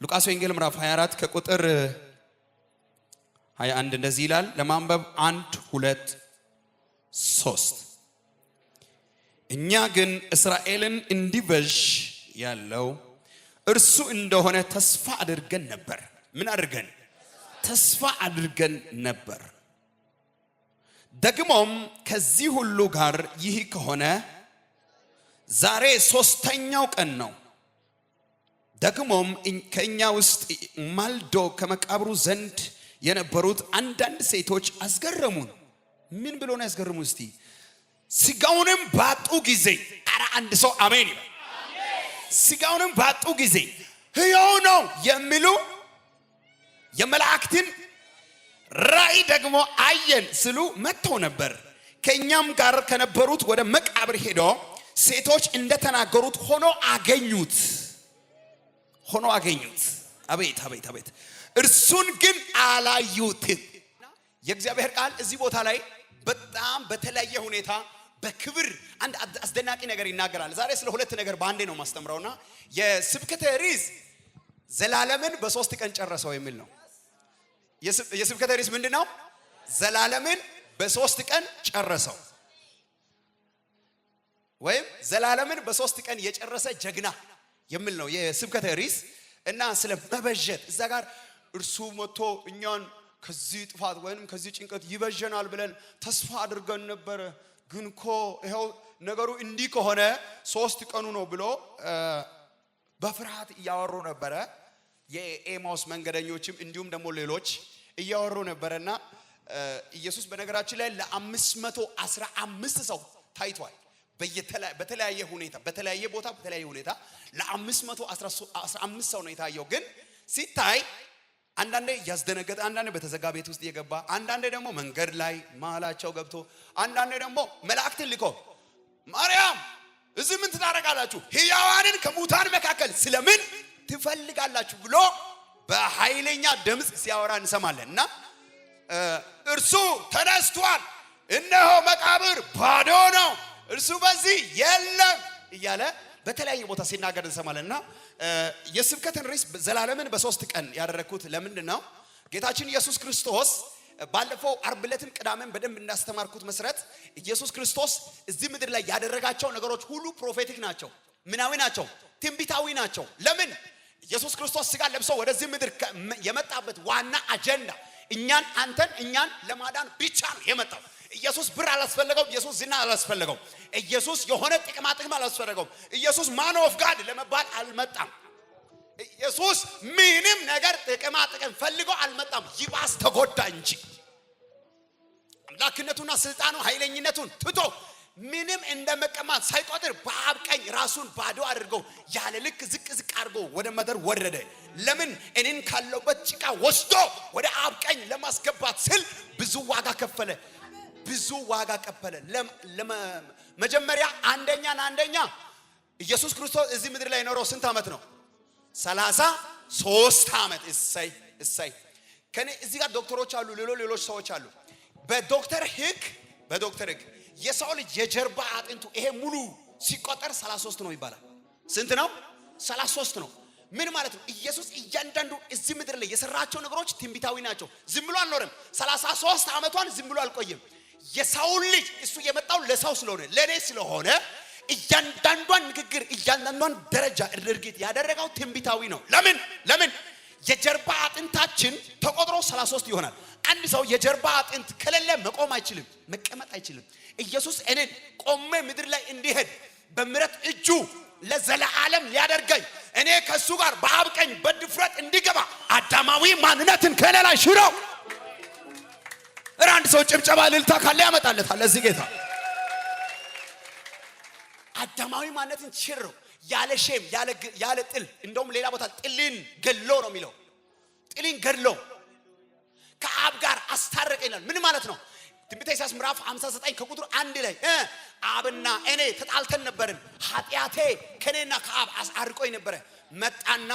ሉቃስ ወንጌል ምዕራፍ 24 ከቁጥር 21 እንደዚህ ይላል። ለማንበብ አንድ፣ ሁለት፣ ሶስት። እኛ ግን እስራኤልን እንዲቤዥ ያለው እርሱ እንደሆነ ተስፋ አድርገን ነበር። ምን አድርገን? ተስፋ አድርገን ነበር። ደግሞም ከዚህ ሁሉ ጋር ይህ ከሆነ ዛሬ ሶስተኛው ቀን ነው። ደግሞም ከእኛ ውስጥ ማልዶ ከመቃብሩ ዘንድ የነበሩት አንዳንድ ሴቶች አስገረሙን። ምን ብሎ ነው ያስገረሙ? እስቲ ስጋውንም ባጡ ጊዜ፣ ኧረ አንድ ሰው አሜን ይበል። ስጋውንም ባጡ ጊዜ ሕያው ነው የሚሉ፣ የመላእክትን ራእይ ደግሞ አየን ስሉ መጥተው ነበር። ከእኛም ጋር ከነበሩት ወደ መቃብር ሄዶ ሴቶች እንደተናገሩት ሆኖ አገኙት፣ ሆኖ አገኙት። አቤት አቤት አቤት! እርሱን ግን አላዩትም። የእግዚአብሔር ቃል እዚህ ቦታ ላይ በጣም በተለያየ ሁኔታ በክብር አንድ አስደናቂ ነገር ይናገራል። ዛሬ ስለ ሁለት ነገር በአንዴ ነው ማስተምረውና የስብከቴ ርዕስ ዘላለምን በ3 ቀን ጨረሰው የሚል ነው። የስብከቴ ርዕስ ምንድን ነው? ዘላለምን በ3 ቀን ጨረሰው ወይም ዘላለምን በ3 ቀን የጨረሰ ጀግና የሚል ነው የስብከቴ ርዕስ። እና ስለ መበጀት እዛ ጋር እርሱ መጥቶ እኛን ከዚህ ጥፋት ወይም ከዚህ ጭንቀት ይበጀናል ብለን ተስፋ አድርገን ነበረ። ግን እኮ ይኸው ነገሩ እንዲህ ከሆነ 3 ቀኑ ነው ብሎ በፍርሃት እያወሩ ነበረ። የኤማውስ መንገደኞችም እንዲሁም ደግሞ ሌሎች እያወሩ ነበረና ኢየሱስ በነገራችን ላይ ለ515 ሰው ታይቷል። በተለያየ ሁኔታ፣ በተለያየ ቦታ፣ በተለያየ ሁኔታ ለ515 ሰው ነው የታየው። ግን ሲታይ አንዳንዴ እያስደነገጠ፣ አንዳንዴ በተዘጋ ቤት ውስጥ እየገባ፣ አንዳንዴ ደግሞ መንገድ ላይ መሃላቸው ገብቶ፣ አንዳንዴ ደግሞ መላእክትን ልኮ ማርያም እዚህ ምን ትታረቃላችሁ? ሕያዋንን ከሙታን መካከል ስለምን ትፈልጋላችሁ ብሎ በኃይለኛ ድምፅ ሲያወራ እንሰማለን። እና እርሱ ተነስቷል፣ እነሆ መቃብር ባዶ ነው፣ እርሱ በዚህ የለም እያለ በተለያየ ቦታ ሲናገር እንሰማለን። እና የስብከትን ርዕስ ዘላለምን በ3 ቀን ያደረኩት ለምንድን ነው? ጌታችን ኢየሱስ ክርስቶስ ባለፈው ዓርብ ዕለትም ቅዳሜም በደንብ እንዳስተማርኩት መሰረት ኢየሱስ ክርስቶስ እዚህ ምድር ላይ ያደረጋቸው ነገሮች ሁሉ prophetic ናቸው፣ ምናዊ ናቸው፣ ትንቢታዊ ናቸው። ለምን? ኢየሱስ ክርስቶስ ስጋ ለብሶ ወደዚህ ምድር የመጣበት ዋና አጀንዳ እኛን፣ አንተን፣ እኛን ለማዳን ብቻ ነው የመጣው። ኢየሱስ ብር አላስፈለገውም። ኢየሱስ ዝና አላስፈለገውም። ኢየሱስ የሆነ ጥቅማ ጥቅም አላስፈለገውም። ኢየሱስ man of God ለመባል አልመጣም። ኢየሱስ ምንም ነገር ጥቅማ ጥቅም ፈልጎ አልመጣም። ይባስ ተጎዳ እንጂ አምላክነቱና ስልጣኑ ኃይለኝነቱን ትቶ ምንም እንደ መቀማት ሳይቆጥር በአብ ቀኝ ራሱን ባዶ አድርጎ ያለ ልክ ዝቅ ዝቅ አድርጎ ወደ ምድር ወረደ። ለምን? እኔን ካለሁበት ጭቃ ወስዶ ወደ አብ ቀኝ ለማስገባት ስል ብዙ ዋጋ ከፈለ። ብዙ ዋጋ ከፈለ። መጀመሪያ አንደኛ አንደኛ ኢየሱስ ክርስቶስ እዚህ ምድር ላይ የኖረው ስንት ዓመት ነው? 33 ዓመት። እሰይ እሰይ። ከኔ እዚህ ጋር ዶክተሮች አሉ፣ ሌሎች ሰዎች አሉ። በዶክተር ህግ የሰው ልጅ የጀርባ አጥንቱ ይሄ ሙሉ ሲቆጠር 33 ነው ይባላል። ስንት ነው? 33 ነው። ምን ማለት ነው? ኢየሱስ እያንዳንዱ እዚህ ምድር ላይ የሰራቸው ነገሮች ትንቢታዊ ናቸው። ዝም ብሎ አልኖረም። 33 ዓመቷን ዝም ብሎ አልቆየም። የሰው ልጅ እሱ የመጣው ለሰው ስለሆነ ለኔ ስለሆነ እያንዳንዷን ንግግር እያንዳንዷን ደረጃ ድርጊት ያደረገው ትንቢታዊ ነው። ለምን? ለምን? የጀርባ አጥንታችን ተቆጥሮ 33 ይሆናል። አንድ ሰው የጀርባ አጥንት ከሌለ መቆም አይችልም፣ መቀመጥ አይችልም። ኢየሱስ እኔን ቆሜ ምድር ላይ እንዲሄድ በምሕረት እጁ ለዘላለም ሊያደርገኝ እኔ ከሱ ጋር በአብ ቀኝ በድፍረት እንዲገባ አዳማዊ ማንነትን ከእኔ ላይ ሽሮ አንድ ሰው ጭብጨባ እልልታ ካለ ያመጣለታል ለዚህ ጌታ። አዳማዊ ማንነትን ሽሮ ያለ shame ያለ ጥል፣ እንደውም ሌላ ቦታ ጥልን ገድሎ ነው የሚለው። ጥልን ገድሎ ከአብ ጋር አስታረቀ ይላል። ምን ማለት ነው? ትንቢተ ኢሳይያስ ምዕራፍ 59 ከቁጥር 1 ላይ አብና እኔ ተጣልተን ነበርን፣ ኃጢአቴ ከኔና ከአብ አርቆኝ ነበረ። መጣና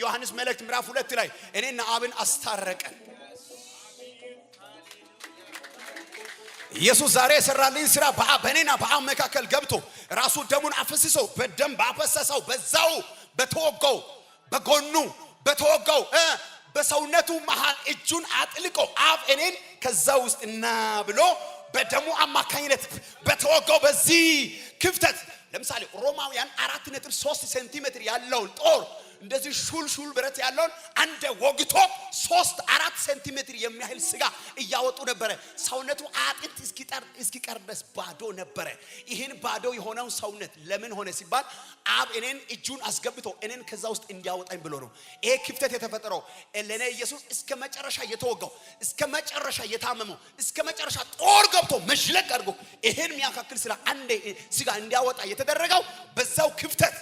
ዮሐንስ መልእክት ምዕራፍ 2 ላይ እኔና አብን አስታረቀን። ኢየሱስ ዛሬ የሰራልኝ ስራ በእኔና በአብ መካከል ገብቶ ራሱ ደሙን አፈስሶ በደም ባፈሰሰው በዛው በተወጋው በጎኑ በተወጋው በሰውነቱ መሃል እጁን አጥልቆ አብ እኔን ከዛ ውስጥ እና ብሎ በደሙ አማካኝነት በተወጋው በዚህ ክፍተት፣ ለምሳሌ ሮማውያን 4.3 ሴንቲሜትር ያለውን ጦር፣ እንደዚህ ሹል ሹል ብረት ያለውን አንድ ወግቶ 3 4 ሴንቲሜትር የሚያህል ስጋ እያወጡ ነበረ። ሰውነቱ አጥንት እስኪቀር ድረስ ባዶ ነበረ። ይህን ባዶ የሆነውን ሰውነት ለምን ሆነ ሲባል አብ እኔን እጁን አስገብቶ እኔን ከዛ ውስጥ እንዲያወጣኝ ብሎ ነው። ይሄ ክፍተት የተፈጠረው ለእኔ ኢየሱስ እስከ መጨረሻ የተወጋው፣ እስከ መጨረሻ የታመመው፣ እስከ መጨረሻ ጦር ገብቶ መሽለቅ አድርጎ ይሄን የሚያካክል ስራ አንዴ ስጋ እንዲያወጣ የተደረገው በዛው ክፍተት፣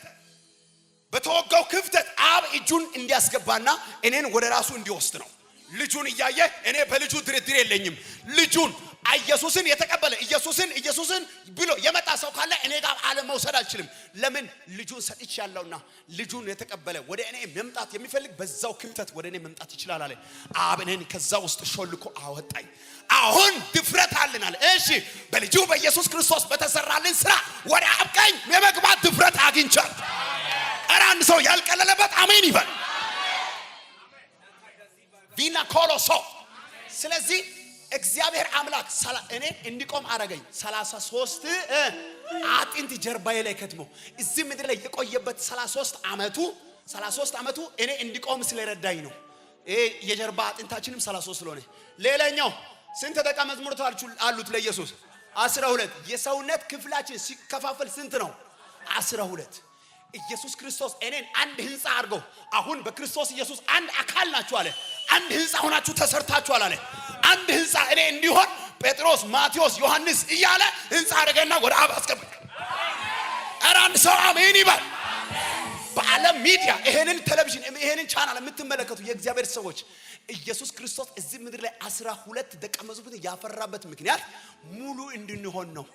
በተወጋው ክፍተት አብ እጁን እንዲያስገባና እኔን ወደ ራሱ እንዲወስድ ነው። ልጁን እያየ እኔ በልጁ ድርድር የለኝም። ልጁን ኢየሱስን የተቀበለ፣ ኢየሱስን ኢየሱስን ብሎ የመጣ ሰው ካለ እኔ ጋር አለመውሰድ አልችልም። ለምን? ልጁን ሰጥቻለሁና። ልጁን የተቀበለ፣ ወደ እኔ መምጣት የሚፈልግ በዛው ክፍተት ወደ እኔ መምጣት ይችላል አለ። አብ እኔን ከዛ ውስጥ ሾልኮ አወጣኝ። አሁን ድፍረት አለን አለ። እሺ፣ በልጁ በኢየሱስ ክርስቶስ በተሰራልን ስራ ወደ አብ ቀኝ የመግባት ድፍረት አግኝቻል። ኧረ አንድ ሰው ያልቀለለበት አሜን ይበል። ቪና ኮሎሶ። ስለዚህ እግዚአብሔር አምላክ እኔ እንዲቆም አረገኝ። 33 አጥንት ጀርባዬ ላይ ከትሞ እዚህ ምድር ላይ የቆየበት 33 ዓመቱ፣ 33 ዓመቱ እኔ እንዲቆም ስለረዳኝ ነው። ይሄ የጀርባ አጥንታችንም 33 ስለሆነ። ሌላኛው ስንት ደቀ መዛሙርት አሉት ለኢየሱስ? 12። የሰውነት ክፍላችን ሲከፋፈል ስንት ነው? 12። ኢየሱስ ክርስቶስ እኔን አንድ ህንፃ አድርጎ አሁን በክርስቶስ ኢየሱስ አንድ አካል ናችሁ አለ። አንድ ህንፃ ሆናችሁ ተሰርታችኋል አለ። አንድ ህንፃ እኔ እንዲሆን ጴጥሮስ፣ ማቴዎስ፣ ዮሐንስ እያለ ህንፃ አደረገና ወደ አብ አስገባ። ኧረ አንድ ሰው አሜን ይበል። በዓለም ሚዲያ ይሄንን ቴሌቪዥን፣ ይሄንን ቻናል የምትመለከቱ የእግዚአብሔር ሰዎች፣ ኢየሱስ ክርስቶስ እዚህ ምድር ላይ 12 ደቀ መዛሙርት ያፈራበት ምክንያት ሙሉ እንድንሆን ነው።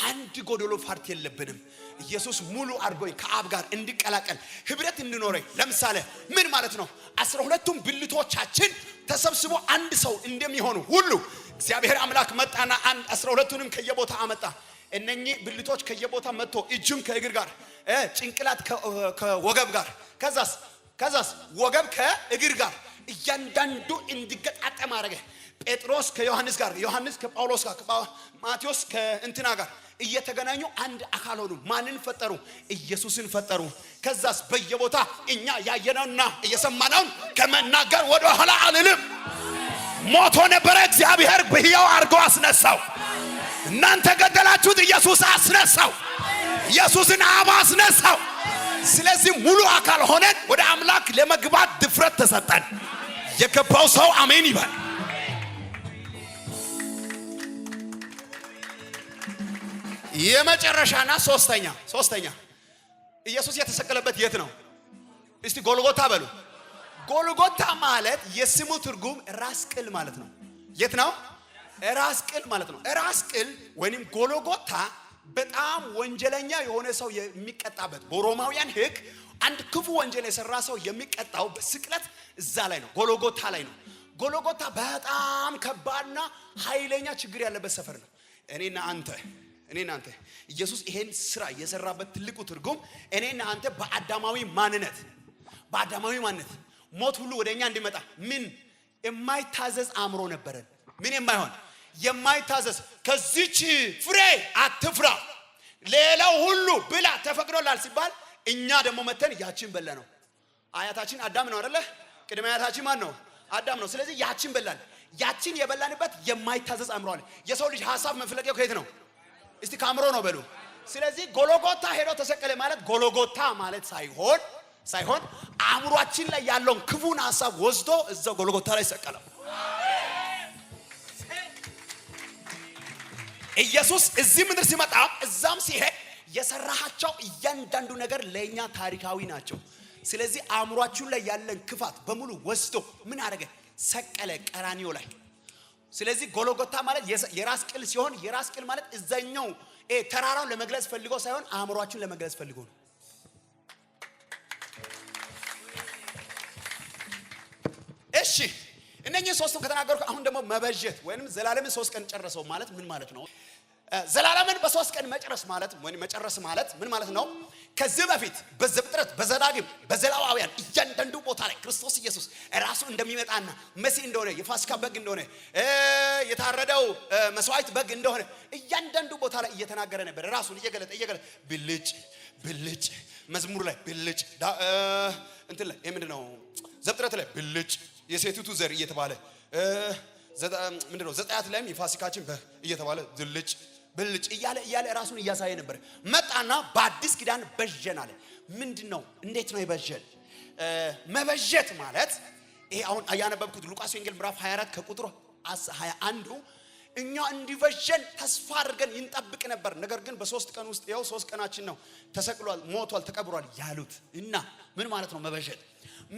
አንድ ጎደሎ part የለብንም። ኢየሱስ ሙሉ አድርጎኝ ከአብ ጋር እንዲቀላቀል፣ ህብረት እንዲኖረኝ። ለምሳሌ ምን ማለት ነው? 12ቱም ብልቶቻችን ተሰብስቦ አንድ ሰው እንደሚሆኑ ሁሉ እግዚአብሔር አምላክ መጣና አንድ 12ቱንም ከየቦታ አመጣ። እነኚህ ብልቶች ከየቦታ መጥቶ እጁም ከእግር ጋር፣ ጭንቅላት ከወገብ ጋር፣ ከዛስ ወገብ ከእግር ጋር እያንዳንዱ እንዲገጣጠም አደረገ። ጴጥሮስ ከዮሐንስ ጋር፣ ዮሐንስ ከጳውሎስ ጋር፣ ማቴዎስ ከእንትና ጋር እየተገናኙ አንድ አካል ሆኑ። ማንን ፈጠሩ? ኢየሱስን ፈጠሩ። ከዛስ በየቦታ እኛ ያየነውና እየሰማነውን ከመናገር ወደ ኋላ አልልም። ሞቶ ነበረ፣ እግዚአብሔር በሕያው አድርጎ አስነሳው። እናንተ ገደላችሁት፣ ኢየሱስ አስነሳው። ኢየሱስን አብ አስነሳው። ስለዚህ ሙሉ አካል ሆነን ወደ አምላክ ለመግባት ድፍረት ተሰጠን። የገባው ሰው አሜን ይበል። የመጨረሻና ሶስተኛ ኢየሱስ የተሰቀለበት የት ነው? እስቲ ጎልጎታ በሉ። ጎልጎታ ማለት የስሙ ትርጉም ራስ ቅል ማለት ነው። የት ነው? ራስ ቅል ማለት ነው። ራስ ቅል ወይንም ጎልጎታ በጣም ወንጀለኛ የሆነ ሰው የሚቀጣበት፣ በሮማውያን ሕግ አንድ ክፉ ወንጀል የሰራ ሰው የሚቀጣው በስቅለት እዛ ላይ ነው፣ ጎልጎታ ላይ ነው። ጎልጎታ በጣም ከባድና ኃይለኛ ችግር ያለበት ሰፈር ነው። እኔና አንተ ኢየሱስ ይሄን ስራ የሰራበት ትልቁ ትርጉም እኔና አንተ በአዳማዊ ማንነት ሞት ሁሉ ወደ እኛ እንዲመጣ ምን የማይታዘዝ አእምሮ ነበረን። ምን የማይሆን፣ የማይታዘዝ። ከዚች ፍሬ አትፍራ፣ ሌላው ሁሉ ብላ ተፈቅዶላል ሲባል እኛ ደግሞ መተን ያችን በላነው። አያታችን አዳም ነው አይደለ? ቅድመ አያታችን ማን ነው? አዳም ነው። ስለዚህ ያችን በላን። ያችን የበላንበት የማይታዘዝ አእምሮ አለ። የሰው ልጅ ሀሳብ መፍለቂያው ከየት ነው? እስቲ ከአእምሮ ነው በሉ። ስለዚህ ጎሎጎታ ሄዶ ተሰቀለ ማለት ጎሎጎታ ማለት ሳይሆን አእምሯችን ላይ ያለውን ክፉን ሀሳብ ወስዶ እዛው ጎሎጎታ ላይ ሰቀለው። ኢየሱስ እዚህ ምድር ሲመጣ እዛም ሲሄድ የሰራሃቸው እያንዳንዱ ነገር ለእኛ ታሪካዊ ናቸው። ስለዚህ አእምሯችን ላይ ያለን ክፋት በሙሉ ወስዶ ምን አደረገ? ሰቀለ ቀራኒዮ ላይ። ስለዚህ ጎሎጎታ ማለት የራስ ቅል ሲሆን የራስ ቅል ማለት እዛኛው ተራራውን ለመግለጽ ፈልጎ ሳይሆን አእምሯችን ለመግለጽ ፈልጎ ነው። እሺ፣ እነኚህ ሶስቱን ከተናገርኩ አሁን ደግሞ መቤዠት ወይንም ዘላለምን 3 ቀን ጨረሰው ማለት ምን ማለት ነው? ዘላለምን በሶስት ቀን መጨረስ ማለት ወይ መጨረስ ማለት ምን ማለት ነው? ከዚህ በፊት በዘፍጥረት፣ በዘዳግም፣ በዘሌዋውያን እያንዳንዱ ቦታ ላይ ክርስቶስ ኢየሱስ ራሱ እንደሚመጣና መሲህ እንደሆነ፣ የፋሲካ በግ እንደሆነ፣ የታረደው መስዋዕት በግ እንደሆነ እያንዳንዱ ቦታ ላይ እየተናገረ ነበር። ራሱን እየገለጠ እየገለጠ፣ ብልጭ ብልጭ፣ መዝሙር ላይ ብልጭ፣ እንትን ላይ፣ ይሄ ምንድነው፣ ዘፍጥረት ላይ ብልጭ የሴቲቱ ዘር እየተባለ፣ ምንድነው፣ ዘጸአት ላይም የፋሲካችን በግ እየተባለ ብልጭ ብልጭ እያለ እያለ ራሱን እያሳየ ነበር። መጣና በአዲስ ኪዳን በዠን አለ። ምንድን ነው? እንዴት ነው የበዠን? መበዠት ማለት ይሄ አሁን ያነበብኩት ሉቃስ ወንጌል ምዕራፍ 24 ከቁጥር 21ዱ እኛ እንዲበዠን ተስፋ አድርገን ይንጠብቅ ነበር። ነገር ግን በሶስት ቀን ውስጥ ይኸው 3 ቀናችን ነው፣ ተሰቅሏል፣ ሞቷል፣ ተቀብሯል ያሉት። እና ምን ማለት ነው መበዠት?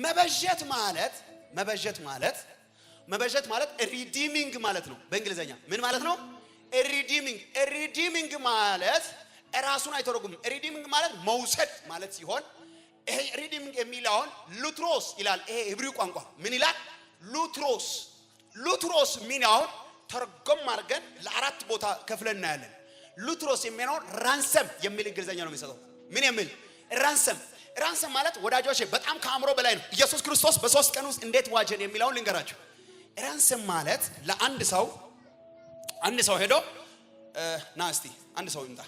መበዠት ማለት redeeming ማለት ነው። በእንግሊዝኛ ምን ማለት ነው? Redeeming። Redeeming ማለት ራሱን አይተረጉምም። Redeeming ማለት መውሰድ ማለት ሲሆን ይሄ redeeming የሚለውን ሉትሮስ ይላል። ይሄ Hebrew ቋንቋ ምን ይላል? ሉትሮስ። ሉትሮስ የሚለውን ተርጎም አድርገን ለአራት ቦታ ከፍለን እናያለን። ሉትሮስ የሚለውን ransom የሚል እንግሊዝኛ ነው የሚሰጠው። ምን የሚል? Ransom። Ransom ማለት ወዳጆቼ በጣም ከአእምሮ በላይ ነው። ኢየሱስ ክርስቶስ በ3 ቀን ውስጥ እንዴት ዋጀን የሚለውን ልንገራችሁ። Ransom ማለት ለአንድ ሰው፣ አንድ ሰው ሄዶ፣ ና እስቲ አንድ ሰው ይምጣ፣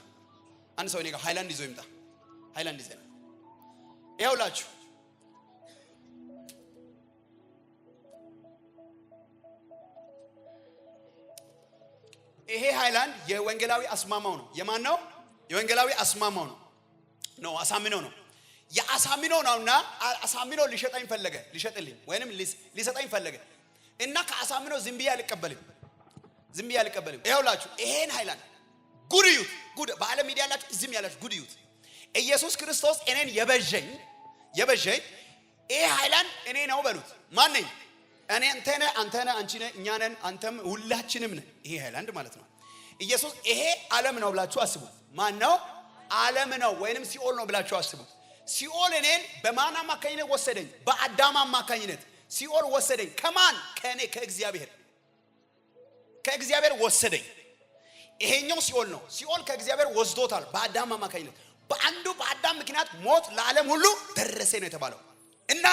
አንድ ሰው እኔ ጋር ሃይላንድ ይዞ ይምጣ። ሃይላንድ ይዘን ይኸውላችሁ፣ ይሄ ሃይላንድ የወንጌላዊ አስማማው ነው። የማን ነው? የወንጌላዊ አስማማው ነው። No፣ አሳምነው ነው። የአሳምነው ነውና አሳምነው ሊሸጠኝ ፈለገ፣ ሊሸጥልኝ ወይንም ሊሰጠኝ ፈለገ እና ከአሳምነው ዝም ብዬ አልቀበልም፣ ዝም ብዬ አልቀበልም። ይኸውላችሁ ይሄን ሃይላንድ ጉድ እዩት፣ ጉድ፣ በዓለም ሚዲያ ያላችሁ፣ እዚህም ያላችሁ ጉድ እዩት። ኢየሱስ ክርስቶስ እኔን የበዠኝ ይሄ ሃይላንድ እኔ ነው በሉት። ማን ነኝ? እኔ፣ አንተ ነህ፣ አንተ ነህ፣ አንቺ ነህ፣ እኛ ነን፣ አንተም ሁላችንም ነን። ይሄ ሃይላንድ ማለት ነው። ኢየሱስ ይሄ ዓለም ነው ብላችሁ አስቡ። ማን ነው? ዓለም ነው ወይንም ሲኦል ነው ብላችሁ አስቡ። ሲኦል እኔን በማን አማካኝነት ወሰደኝ? በአዳም አማካኝነት ሲኦል ወሰደኝ። ከማን? ከእኔ፣ ከእግዚአብሔር ወሰደኝ። ይሄኛው ሲኦል ነው። ሲኦል ከእግዚአብሔር ወስዶታል በአዳም አማካኝነት። በአንዱ በአዳም ምክንያት ሞት ለዓለም ሁሉ ደረሰ ነው የተባለው። እና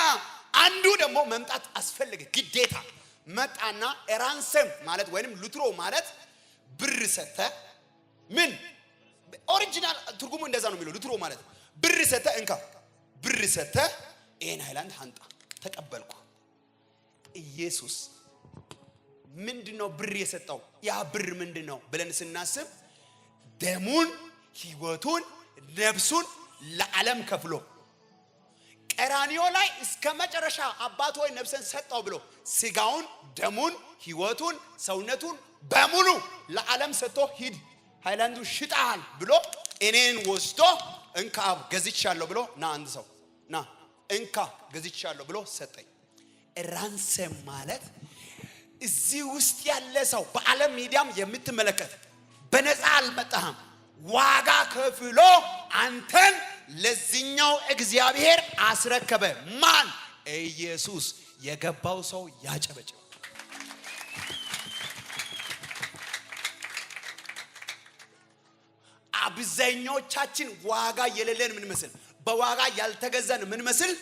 አንዱ ደግሞ መምጣት አስፈለገ፣ ግዴታ መጣና ransom ማለት ወይንም ሉትሮ ማለት ብር ሰተ፣ ምን፣ original ትርጉሙ እንደዛ ነው የሚለው። ሉትሮ ማለት ብር ሰተ፣ እንካ ብር ሰተ፣ ይሄን ሃይላንድ አምጣ፣ ተቀበልኩ። ኢየሱስ ምንድን ነው ብር የሰጠው? ያ ብር ምንድን ነው ብለን ስናስብ ደሙን፣ ህይወቱን፣ ነፍሱን ለዓለም ከፍሎ ቀራንዮ ላይ እስከ መጨረሻ አባት ሆይ ነፍሴን ሰጠሁ ብሎ ስጋውን፣ ደሙን፣ ህይወቱን፣ ሰውነቱን በሙሉ ለዓለም ሰጥቶ ሂድ ሃይላንዱ ሽጣል ብሎ እኔን ወስዶ እንካ አብ ገዝቻለሁ ብሎ፣ ና አንድ ሰው ና እንካ ገዝቻለሁ ብሎ ሰጠኝ። Ransom ማለት እዚህ ውስጥ ያለ ሰው፣ በዓለም ሚዲያም የምትመለከት፣ በነፃ አልመጣህም። ዋጋ ከፍሎ አንተን ለዚህኛው እግዚአብሔር አስረከበ። ማን? ኢየሱስ። የገባው ሰው ያጨበጭብ። አብዛኞቻችን ዋጋ የሌለን ምን መስል፣ በዋጋ ያልተገዛን ምን መስል፣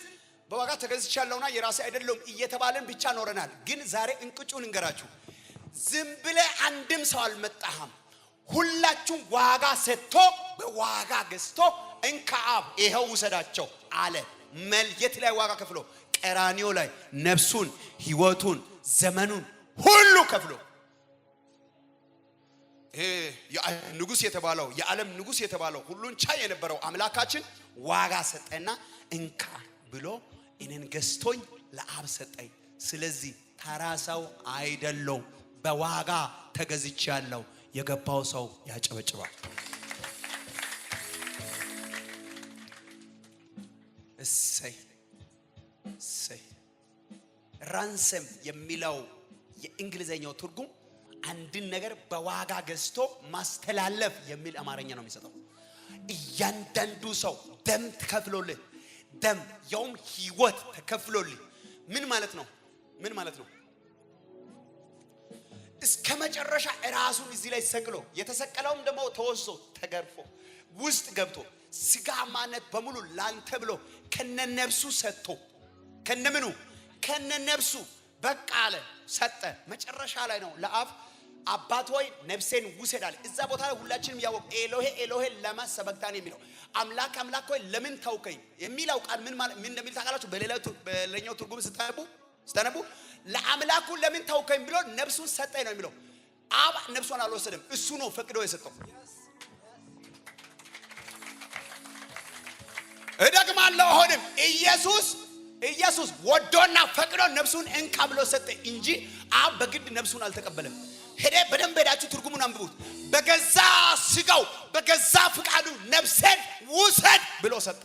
በዋጋ ተገዝቻለሁና የራሴ አይደለሁም እየተባለን ብቻ ኖረናል። ግን ዛሬ እንቅጩን እንገራችሁ። ዝም ብለህ አንድም ሰው አልመጣህም። ሁላችሁም ዋጋ ሰጥቶ በዋጋ ገዝቶ እንካ አብ ይኸው ውሰዳቸው አለ። መልየት ላይ ዋጋ ከፍሎ ቀራንዮ ላይ ነፍሱን፣ ህይወቱን፣ ዘመኑን ሁሉ ከፍሎ ይሄ ንጉስ የተባለው፣ የዓለም ንጉስ የተባለው፣ ሁሉን ቻይ የነበረው አምላካችን ዋጋ ሰጠና እንካ ብሎ እኔን ገዝቶኝ ለአብ ሰጠኝ። ስለዚህ ተራ ሰው አይደለሁም፣ በዋጋ ተገዝቻለሁ። የገባው ሰው ያጨበጭባል። እሰይ እሰይ። Ransom የሚለው የእንግሊዘኛው ትርጉም አንድን ነገር በዋጋ ገዝቶ ማስተላለፍ የሚል አማርኛ ነው የሚሰጠው። እያንዳንዱ ሰው ደም ተከፍሎልህ፣ ደም ያውም ህይወት ተከፍሎልህ ምን ማለት ነው? ምን ማለት ነው? እስከ መጨረሻ ራሱን እዚህ ላይ ሰቅሎ፣ የተሰቀለውም ደግሞ ተወሶ ተገርፎ ውስጥ ገብቶ ስጋ ማነት በሙሉ ላንተ ብሎ ከነነፍሱ ሰጥቶ፣ ከነምኑ ከነነፍሱ በቃ አለ፣ ሰጠ። መጨረሻ ላይ ነው ለአብ አባት ሆይ ነፍሴን ውሰድ አለ። እዛ ቦታ ላይ ሁላችንም ያወቅ ኤሎሄ ኤሎሄ ለማ ሰበቅታኒ የሚለው፣ አምላክ አምላክ ሆይ ለምን ተውከኝ የሚለው ቃል ምን ማለት ምን እንደሚል ታውቃላችሁ? በሌላኛው ትርጉም ስታነቡ ለአምላኩ ለምን ተውከኝ ብሎ ነፍሱን ሰጠኝ ነው የሚለው። አብ ነፍሱን አልወሰደም፣ እሱ ነው ፈቅዶ የሰጠው። እደግማለሁ አሁንም፣ ኢየሱስ ወዶና ፈቅዶ ነፍሱን እንካ ብሎ ሰጠ እንጂ አብ በግድ ነፍሱን አልተቀበለም። ሄደ በደንብ ሄዳችሁ ትርጉሙን አንብቡት። በገዛ ስጋው በገዛ ፍቃዱ ነፍሴን ውሰድ ብሎ ሰጠ።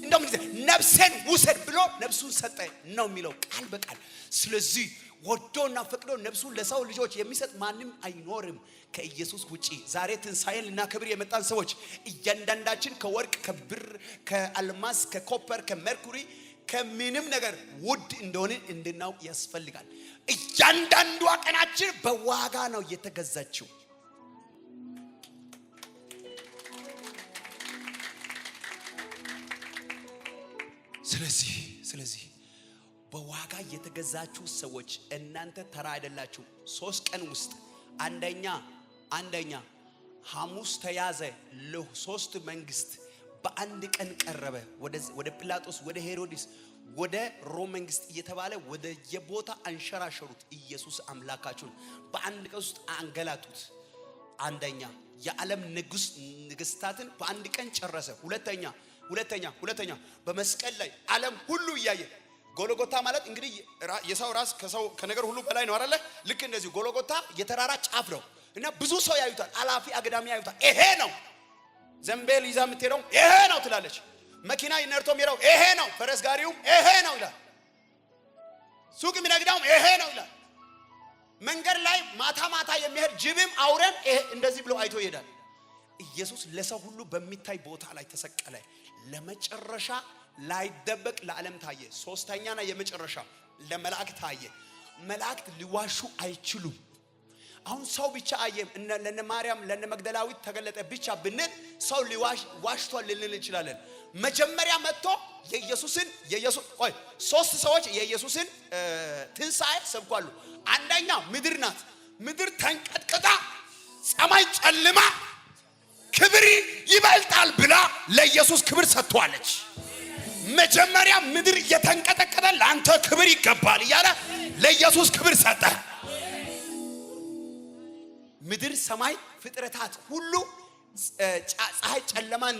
እንደውም ነፍሴን ውሰድ ብሎ ነፍሱን ሰጠ ነው የሚለው ቃል በቃል። ስለዚህ ወዶና ፈቅዶ ነፍሱን ለሰው ልጆች የሚሰጥ ማንም አይኖርም ከኢየሱስ ውጪ። ዛሬ ትንሣኤን ልናከብር የመጣን ሰዎች እያንዳንዳችን ከወርቅ፣ ከብር፣ ከአልማስ፣ ከ copper፣ ከሜርኩሪ፣ ከምንም ነገር ውድ እንደሆነ እንድናውቅ ያስፈልጋል። እያንዳንዷ ቀናችን በዋጋ ነው የተገዛችው። ስለዚህ በዋጋ የተገዛችሁ ሰዎች እናንተ ተራ አይደላችሁ። 3 ቀን ውስጥ አንደኛ ሐሙስ ተያዘ። ለሶስት መንግስት በአንድ ቀን ቀረበ። ወደ ጲላጦስ፣ ወደ ሄሮድስ፣ ወደ ሮም መንግስት እየተባለ ወደ የቦታ አንሸራሸሩት። ኢየሱስ አምላካችሁን በአንድ ቀን ውስጥ አንገላቱት። አንደኛ የዓለም ንጉስ ንግስታትን በአንድ ቀን ጨረሰ። ሁለተኛ በመስቀል ላይ ዓለም ሁሉ እያየ፣ ጎልጎታ ማለት እንግዲህ የሰው ራስ ከሰው ከነገር ሁሉ በላይ ነው አይደለ? ልክ እንደዚሁ ጎልጎታ የተራራ ጫፍ ነው እና ብዙ ሰው ያዩታል። አላፊ አግዳሚ ያዩታል። ይሄ ነው፣ ዘንቤል ይዛ የምትሄደው ይሄ ነው ትላለች። መኪና ነድቶ የሚሄደው ይሄ ነው፣ ፈረስ ጋሪውም ይሄ ነው ይላል። ሱቅ የሚነግዳውም ይሄ ነው ይላል። መንገድ ላይ ማታ ማታ የሚሄድ ጅብም አውሬም ይሄ እንደዚህ ብሎ አይቶ ይሄዳል። ኢየሱስ ለሰው ሁሉ በሚታይ ቦታ ላይ ተሰቀለ። ለመጨረሻ ላይደበቅ ለዓለም ታየ። ሶስተኛና የመጨረሻ ለመላእክት ታየ። መላእክት ሊዋሹ አይችሉም። አሁን ሰው ብቻ አየም ለነ ማርያም ለነ መግደላዊት ተገለጠ ብቻ ብንል ሰው ሊዋሽ ዋሽቷል ልንል እንችላለን። መጀመሪያ መጥቶ የኢየሱስን የኢየሱስ ቆይ ሶስት ሰዎች የኢየሱስን ትንሣኤ ሰብኳሉ። አንደኛ ምድር ናት። ምድር ተንቀጥቅጣ ሰማይ ጨልማ ክብር ይበልጣል ብላ ለኢየሱስ ክብር ሰጥቷለች። መጀመሪያ ምድር እየተንቀጠቀጠ ለአንተ ክብር ይገባል እያለ ለኢየሱስ ክብር ሰጠ። ምድር፣ ሰማይ፣ ፍጥረታት ሁሉ ፀሐይ ጨለማን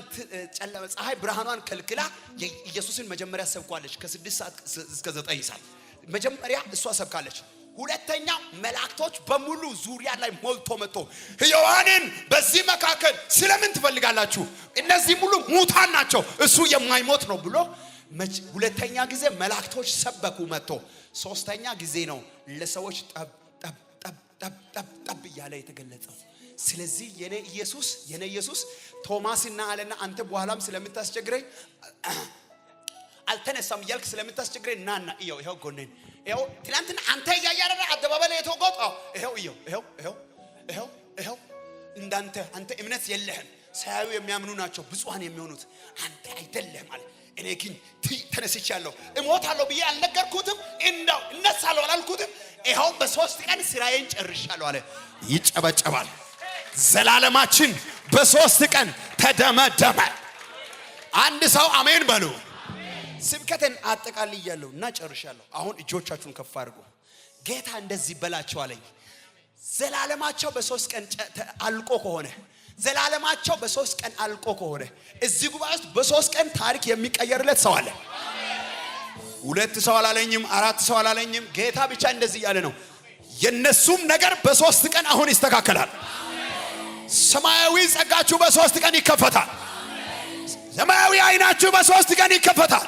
ፀሐይ ብርሃኗን ከልክላ የኢየሱስን መጀመሪያ ሰብኳለች። ከ6 ሰዓት እስከ 9 ሰዓት መጀመሪያ እሷ ሰብካለች። ሁለተኛ መላእክቶች በሙሉ ዙሪያ ላይ ሞልቶ መጥቶ ሕያዋንን በዚህ መካከል ስለምን ትፈልጋላችሁ? እነዚህ ሙሉ ሙታን ናቸው፣ እሱ የማይሞት ነው ብሎ ሁለተኛ ጊዜ መላእክቶች ሰበኩ መጥቶ። ሶስተኛ ጊዜ ነው ለሰዎች ጠብ ጠብ ጠብ ጠብ ጠብ ጠብ እያለ የተገለጸው። ስለዚህ የኔ ኢየሱስ ቶማስና አለና አንተ በኋላም ስለምታስቸግረኝ፣ አልተነሳም እያልክ ስለምታስቸግረኝ ናና እየው፣ ይኸው ጎኔን፣ ይኸው ትናንትና አንተ እያየህ አይደለ አደባባይ ላይ የተወጋው? ይኸው እየው፣ ይኸው ይኸው ይኸው ይኸው፣ እንዳንተ አንተ እምነት የለህም፣ ሳያዩ የሚያምኑ ናቸው ብፁዓን የሚሆኑት፣ አንተ አይደለህም አለ። እኔ ግን ተነስቻለሁ፣ እሞታለሁ ብዬ አልነገርኩትም፣ እንዳው እነሳለሁ አላልኩትም። ይኸው በ3 ቀን ስራዬን ጨርሻለሁ አለ። ይጨበጨባል። ዘላለማችን በ3 ቀን ተደመደመ። አንድ ሰው አሜን በሉ። ስብከትን አጠቃልያለሁ እና ጨርሻለሁ። አሁን እጆቻችሁን ከፍ አድርጉ። ጌታ እንደዚህ በላቸው አለኝ። ዘላለማቸው በ3 ቀን አልቆ ከሆነ፣ ዘላለማቸው በ3 ቀን አልቆ ከሆነ፣ እዚህ ጉባኤ ውስጥ በ3 ቀን ታሪክ የሚቀየርለት ሰው አለ። ሁለት ሰው አላለኝም፣ አራት ሰው አላለኝም። ጌታ ብቻ እንደዚህ እያለ ነው። የነሱም ነገር በ3 ቀን አሁን ይስተካከላል። ሰማያዊ ጸጋችሁ በ3 ቀን ይከፈታል። ሰማያዊ አይናችሁ በ3 ቀን ይከፈታል።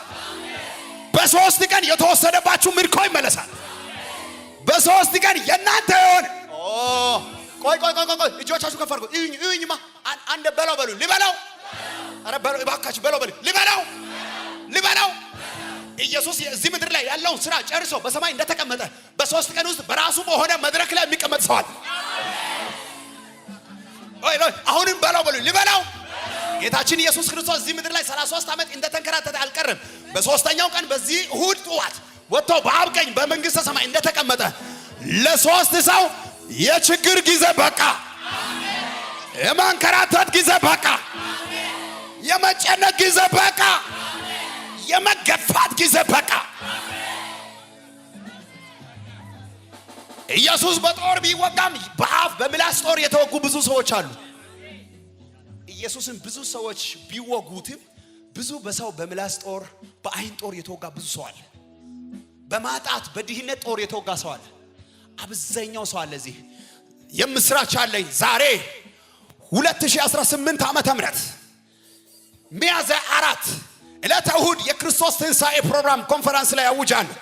በ3 ቀን የተወሰደባችሁ ምርኮ ይመለሳል። በ3 ቀን የእናንተ የሆነ፣ ቆይ ቆይ ቆይ ቆይ፣ እጆቻችሁ ከፍ አድርጉ። እዩኝ እዩኝማ፣ አንድ በለው በሉ፣ ልበለው፣ ኧረ በለው እባካችሁ፣ በለው በሉ፣ ልበለው ልበለው። ኢየሱስ እዚህ ምድር ላይ ያለውን ስራ ጨርሶ በሰማይ እንደተቀመጠ በ በ3 ቀን ውስጥ በራሱ በሆነ መድረክ ላይ የሚቀመጥ ሰው አለ። ኦይ ኦይ፣ አሁንም በለው በሉ፣ ልበለው። ጌታችን ኢየሱስ ክርስቶስ እዚህ ምድር ላይ 33 ዓመት እንደተንከራተተ አልቀርም። በሶስተኛው ቀን በዚህ እሁድ ጠዋት ወጥቶ በአብ ቀኝ በመንግስተ ሰማይ እንደተቀመጠ ለሶስት ሰው የችግር ጊዜ በቃ፣ የማንከራተት ጊዜ በቃ፣ የመጨነቅ ጊዜ በቃ፣ የመገፋት ጊዜ በቃ። ኢየሱስ በጦር ቢወጋም በአፍ በምላስ ጦር የተወጉ ብዙ ሰዎች አሉ። ኢየሱስን ብዙ ሰዎች ቢወጉትም ብዙ በሰው በምላስ ጦር፣ በአይን ጦር የተወጋ ብዙ ሰው አለ። በማጣት በድህነት ጦር የተወጋ ሰው አለ። አብዛኛው ሰው አለ። እዚህ የምስራች አለኝ። ዛሬ 2018 ዓመተ ምህረት ሚያዝያ 4 ዕለተ እሁድ የክርስቶስ ትንሣኤ ፕሮግራም ኮንፈረንስ ላይ አውጃለሁ።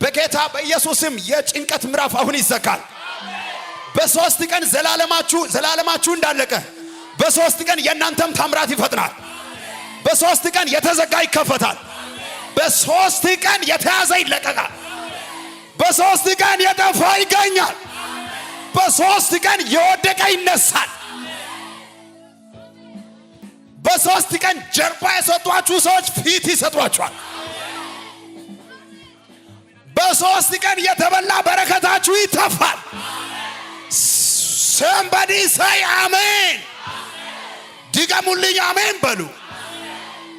በጌታ በኢየሱስም የጭንቀት ምዕራፍ አሁን ይዘጋል። በ3 ቀን ዘላለማችሁ ዘላለማችሁ እንዳለቀ በ3 ቀን የእናንተም ታምራት ይፈጥናል። በ3 ቀን የተዘጋ ይከፈታል። በ3 ቀን የተያዘ ይለቀቃል። በ3 ቀን የጠፋ ይገኛል። በ3 ቀን የወደቀ ይነሳል። በ3 ቀን ጀርባ የሰጧችሁ ሰዎች ፊት ይሰጧችኋል። በ3 ቀን የተበላ በረከታችሁ ይተፋል። Somebody say አሜን። ድገሙልኝ፣ አሜን በሉ።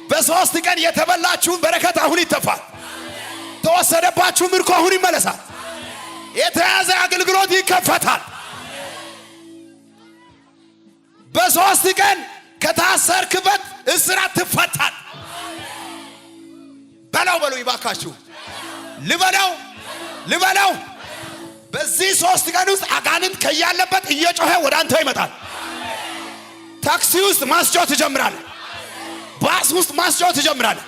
በ3 ቀን የተበላችሁን በረከት አሁን ይተፋል። ተወሰደባችሁ ምርኮ አሁን ይመለሳል። የተያዘ አገልግሎት ይከፈታል። በ3 ቀን ከታሰርክበት እስራት ትፈታል። በለው በሉ ይባካችሁ፣ ልበለው ልበለው። በዚህ 3 ቀን ውስጥ አጋንንት ከያለበት እየጮኸ ወደ አንተ ይመጣል። ታክሲ ውስጥ ማስጮህ ትጀምራለህ። ባስ ውስጥ ማስጮህ ትጀምራለህ።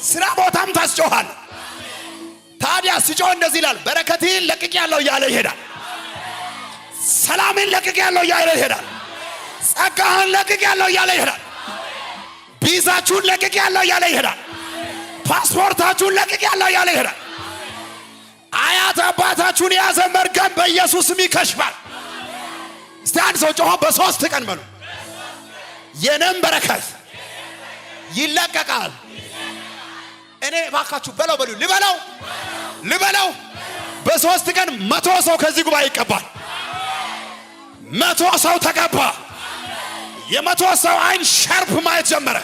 ስራ ቦታም ታስጮኻለህ። ታዲያ ሲጮህ እንደዚህ ይላል፣ በረከትህን ለቅቄያለሁ እያለ ይሄዳል። ሰላምን ለቅቄያለሁ እያለ ይሄዳል። ጸጋህን ለቅቄያለሁ እያለ ይሄዳል። ቪዛችሁን ለቅቄያለሁ እያለ ይሄዳል። ፓስፖርታችሁን ለቅቄያለሁ እያለ ይሄዳል። አያት አባታችሁን የያዘ መርገም በኢየሱስ ስም ይከሽፋል። እስቲ አንድ ሰው ጮሆ በ3 ቀን በሉ፣ የኔም በረከት ይለቀቃል። እኔ እባካችሁ በለው በሉ፣ ልበለው ልበለው። በ3 ቀን 100 ሰው ከዚህ ጉባኤ ይቀባል። 100 ሰው ተቀባ። የ100 ሰው አይን sharp ማየት ጀመረ።